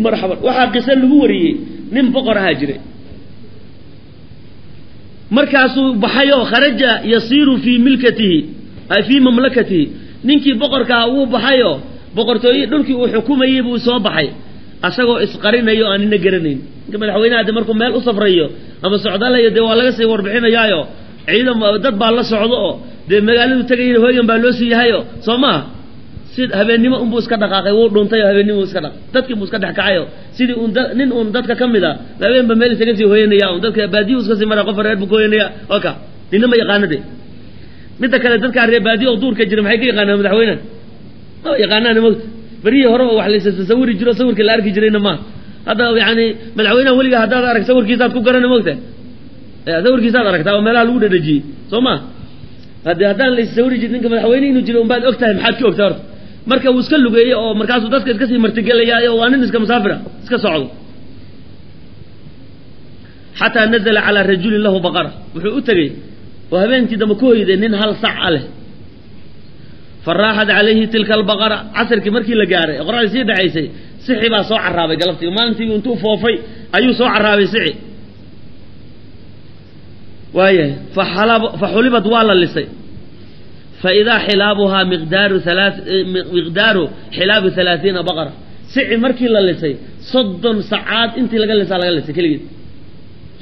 Marxaban. Waxaa qiso lagu wariyey nin boqor ahaa jiray, markaasuu baxayoo kharaja yasiiru fii milkatihi ay fii mamlakatihi. Ninkii boqorkaa wuu baxayoo boqortooye dhulkii uu xukumayey buu soo baxay asagoo isqarinayo aan nina garanayn. Ninka madaxweynaha de markuu meel u safrayo ama socdaalayo dee waa laga sii warbixinayaayo, ciidan dad baa la socdo oo dee magaaladu tegayana hoygan baa loo sii yahayo, soo maaha? Si habeennimo unbuu iska dhaqaaqay, wuu dhuntay oo habeennimo iska dhaq dadkii buu iska dhex kacayo, sidii uun nin uun dadka ka mid a habeenba meel isaga sii hoyanaya, un dadka baadiyu iska sii mara, qofa reer buu ka hoyanaya oka, nina ma yaqaano de. Midda kale dadkaa reer baadiyo oo duurka jira maxay ka yaqaanaan madaxweynaha? Ma yaqaanaan mogta. Berihii horeba wax laysa tasawiri jiro, sawirka la arki jirayna maaha hadda. Yani madaxweynaha weliga haddaad arag sawirkiisaad ku garana mogta, sawirkiisaad aragtaa oo meelaha lagu dhadhajiyey, soo ma? Hade haddaan la issawiri jirin ninka madaxweyne inuu jiro unbaad og tahay, maxaad ka ogtahay horta? Marka wuu iska lugeeyey oo markaasuu dadka iska sii martigelayaayo, waa nin iska musaafira iska socdo. Xataa nazala calaa rajulin lahu baqara, wuxuu u tegey oo habeenkii dambe ku hoyday nin hal sac a leh. Fa raaxat calayhi tilka albaqara, casirkii markii la gaaray ee qoraxdii sii dhacaysay, sixi baa soo carraabay galabtii. Maalintii intuu foofay ayuu soo carraabay sixi. Waayahay, fa xulibad, waa la lisay. Fa idaa xilaabuhaa miqdaaru halaa miqdaaru xilaabi 30 baqara. Sici markii la lisay 30 sacaad intii laga lisaa laga lisay keligeed.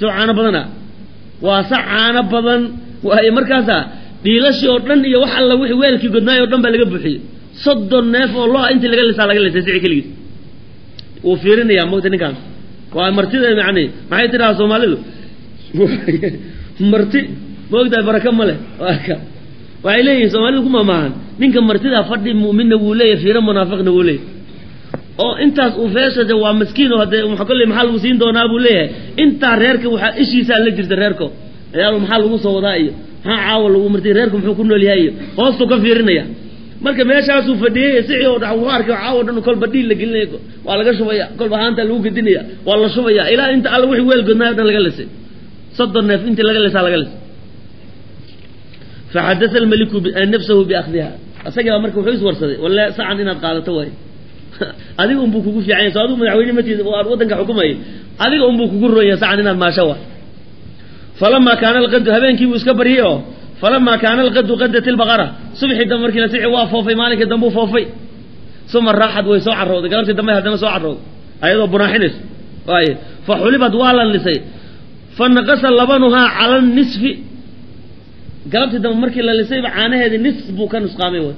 Soo caano badana, waa sac caano badan waaye. Markaasaa dhiilashii oo dhan iyo wax alla wixii weelkii godnaay oo dhan baa laga buuxiyey. 30 neef oo lo-a intii laga lisaa laga lisay sici keligiis. Wuu fiirinayaa mogta ninkaan, waa martida. Yani maxay tidhaha Soomaalidu? Marti maogtahay baraka ma leh. Waxay leeyihin Soomaalidu ku maamaahan, ninka martida fadhi mu'minna wuu leeyahy, fiiro munaafiqna wuu leeyahy. Oo intaas uu feesha de waa miskiin oo haddee kolley maxaa lagu siin doonaa buu leeyahay. Intaa reerka waxaa ishiisaa la jirta reerko ciyaal, maxaa lagu soo wadaa iyo maxaa caawa lagu martay, reerku muxuu ku nool yahay iyo hoostuu ka fiirinaya. Marka meeshaasuu fadhiyey sicii oo dha wuxuu arkay caawa dhan kolba dhiil la gelinaya, waa laga shubaya, kolba haanta lagu gedinaya, waa la shubaya, ilaa inta alla wixii weel godnaayo o dhan laga lisay. 30 neef intii laga lisaa laga lisay. Faxadasa almaliku nafsahu biakhdiha, isagii baa marka wuxuu iswarsaday, walle sacan inaad qaadato waay, adiga unbuu kugu fiican yahay, so adigu madaxweyne matiid oo aad waddanka xukumayay, adiga unbuu kugu roon yahay sacan inaad maasho waay. Falamaa kaana alqadu, habeenkii buu iska baryey oo falamaa kaana alqadu qadat ilbaqara. Subxii dambe markii la sici waa foofay, maalinkii dambe u foofay. Uma raaxad, way soo carrowday galabtii dambe, haddana soo carrowday ayadoo bunaaxinayso waaye. Fa xulibad, waa la lisay. Fa naqasa labanuhaa cala nisfi, galabtii dambe markii la lisayba caanaheedii nis buu ka nusqaamay. Way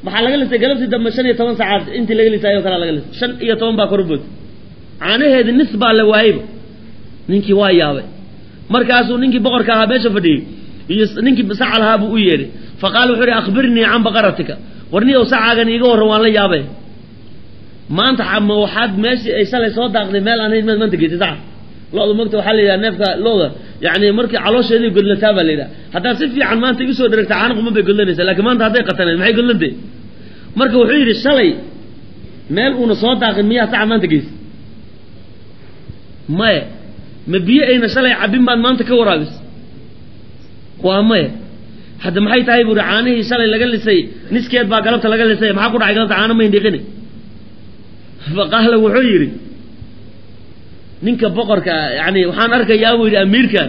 maxaa laga lisay galabtii dambe? 15 sacaad intii laga lisaayo kalaa laga lisay, 15 baa kor bood, caanaheedii nis baa la waayeyba. Ninkii waa yaabay. Markaasuu ninkii boqorka ahaa meesha fadhiyey iyo ninkii saca lahaa buu u yeedhay. Fa qaala, wuxuu uhi: akhbirnii can baqaratika, warniyow sacaagan iiga warran, waan la yaabay maanta. Ma waxaad meeshii ay shalay soo daaqday meel aan hayn maad maanta geysay saca? Lo-da mogta waxaa la yidhaha neefka lo-da yani markii caloosheedii godlataa baa la yidhaha, haddaad si fiican maanta igu soo dheragta caano quman bay godlanaysaa, lakin maanta hadday qatanayd maxay godlantay? Marka wuxuu yidhi, shalay meel uuna soo daaqin miyaa saca maanta geysay? Maya. Ma biyo ayna shalay cabbin baad maanta ka waraabis? Waa maya. Hadda maxay tahay buuri caanihii shalay laga lisay niskeed baa galabta laga lisay, maxaa ku dhacay galabta caano mayn dhiqini? Fa qaala, wuxuu yidhi ninka boqorka, yani waxaan arkayaa buu yidhi amiirka,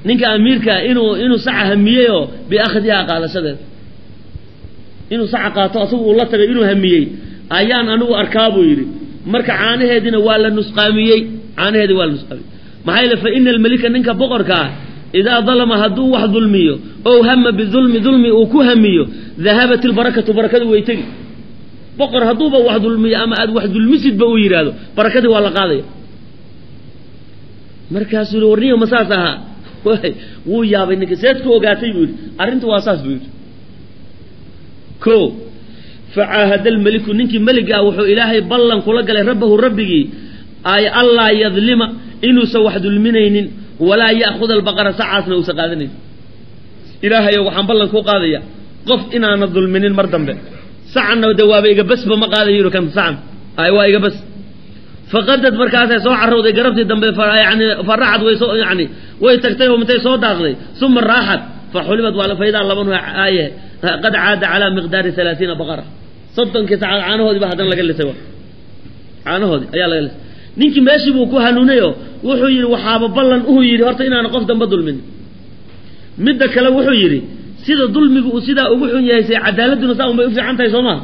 ninka amiirka inuu saca hamiyey oo biakhdihaa qaadashadeed, inuu saca qaato asagu uu la tagay inuu hamiyey ayaan anigu arkaa buu yidhi. Marka caanaheediina waa la nusqaamiyey, caanaheedii waa la nusqaamiyey. Maxaa yeele, fa ina almelika, ninka boqorka ah, idaa dalama, hadduu wax dulmiyo, ow hama bidulmi, dulmi uu ku hamiyo, dahabat ilbarakatu, barakadu way tegi. Boqor hadduuba wax dulmiyo ama aad wax dulmisidba uu yidhaahdo, barakadii waa la qaadaya. Markaasuu yihi, warniyo ma saas ahaa? Wuu yaabay ninka, seed ku ogaatay buu yidhi. Arrintu waa saas buu yidhi. Ko facaahada almeliku, ninkii meliga ah wuxuu Ilaahay ballan kula galay rabbahu, rabbigii, ay allaa yadlima, inuusan wax dulminaynin, walaa ya'khuda albaqara, sacaasna uusan qaadanayn. Ilaahayow, waxaan ballan kuu qaadaya qof inaana dulminin mar dambe, sacanna de waaba iga basba, ma qaadayo yidhi kan sacan ay waa iga bas. Faqadad, markaasay soo carowday garabtii dambe, yani faracad, way soo yani way tagtay oo intay soo daaqday. Uma raaxat faxulibat, waa faidaa labanu aaye qad caada calaa miqdaari 30 baqara, 30kii sacaad caanahoodii ba haddana laga lisay. Caanahoodii ayaa laga lisay. Ninkii meeshii buu ku hanuunay oo wuxuu yidhi waxaaba ballan uu yidhi horta inaana qof damba dulmin. Midda kale wuxuu yidhi sida dulmigu uu sidaa ugu xun yahay, say cadaaladduna saa unbay u fiican tahay, soo maha?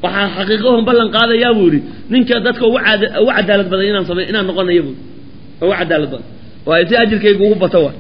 Waxaa xaqiiqahon ballan qaadayaa buu yidhi ninka dadka ugu ugu cadaalad badan inaan samey, inaan noqonayo buu, ugu cadaalad badan, waayo si ajirkaygu ugu bato waay.